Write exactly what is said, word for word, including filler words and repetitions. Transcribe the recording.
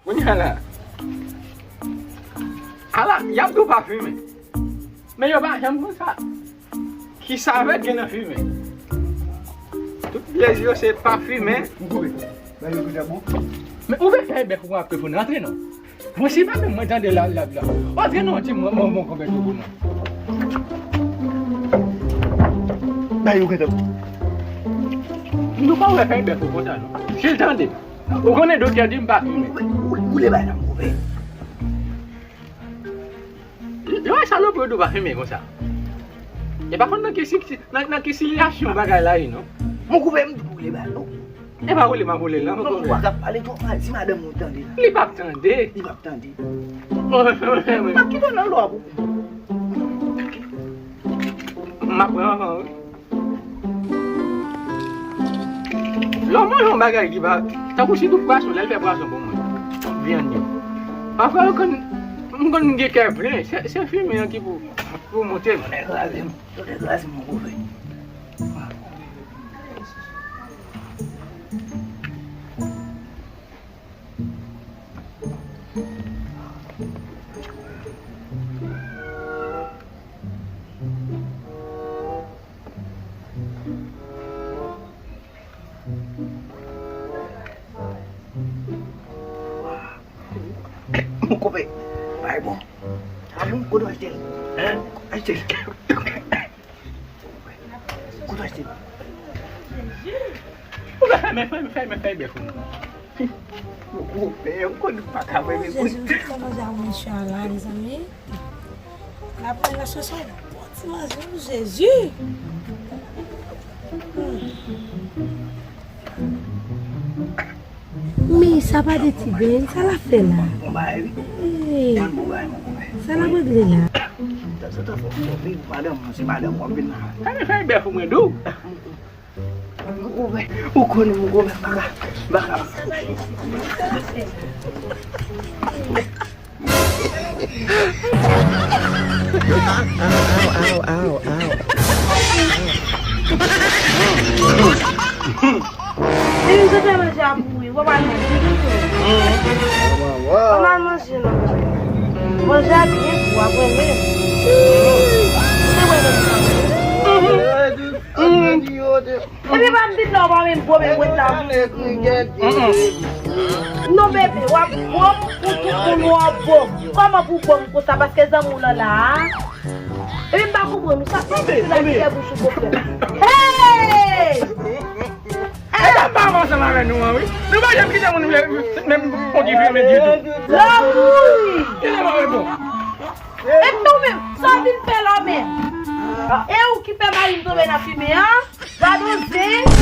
Kounye a la, ala, y ap di w pa fimen. Men yo pa janm konn sa. Ki savè gen nan fimen. Tout plezi yo se pa fimen. Mwen koupe. Ba yo koupe bon. Men ou vle fè bèf ou ap pou n rantre non. Mwen si pa menm mwen tande la la la. Antre non ti mwen mwen mwen konbèt ou non. Ba yo koupe. Nou pa wè fè bèf ou konsa non. Si l tande. Ou konnen doktè di m pa fimen. Ou, ou, ou le bay la m koupe. Lè w wè salopri yo di w pa fimen konsa. E pa konn nan ki si-, nan, nan ki sitiyasyon bagay la ye non. Mwen koupe m di pou le bay non. E pa woule m ap woule l non. Non, ou pa ka pale twòp mal si madanm ou tande la. Li p ap tande. Li p ap tande. M ap kite w nan lwa pou. M ap pran anvan wi. Lè w manje yon bagay ki pa, tankou sitou pwason, lè l fè pwason pou mwen, tout vyann yo. Pafwa yo konn, m konn gen kè plen, se, se fimen an ki pou, pou monte m. Tonnè kraze m, tonnè kraze m, mwen koupe. Mwen koupe. Bay bon. A bon, kote w achte l? Hein? Achte l. Kote w achte l? Ou ka fè men, fè men, fè men, fè bèf ou. Mwen koupe, mwen konn pa ka fè men. Jezi, m te fè manje a mwen chè a la, mezanmi. La pral la chèche yon bon ti manje wi, Jezi. Men sa pa de ti bèl, sa l ap fè la? Bon bagay wi. Hey. Bon bagay, mwen koupe. Sa l ap regle la? Tanzantan fò, fò viv madanm mwen, se madanm mwen vin la. Sa vin fè bèf ou mwen dou. Mwen koupe, ou konnen mwen koupe, baka, baka. Aw, aw, aw, aw, aw. Depi m te fè manje a pou ou, ou pa pral manje tou. Ou pa pral manje non, bebe. Manje a byen gou, apre menm. Ou te wè lè m sa. Epi pa m vin la, ou pa menm gwo, men mwen ta. Non, bebe, w ap gwo, pou tout moun w ap gwo. Kòman pou gwo m konsa? Paske zanmi w lan la a. Epi m pa konprann ou, sa fè ki la ki fè bouch ou gwo frè. Hey! E sa m pa ansanm avè nou an, wi. Nou pa janm kite moun vle, menm fon ki fimen ditou. Lanmouri! Kite mwen reponn. Epi ou menm, sa w vin fè la menm? E ou ki fè mari m tonbe nan fimen an? Gad on zen.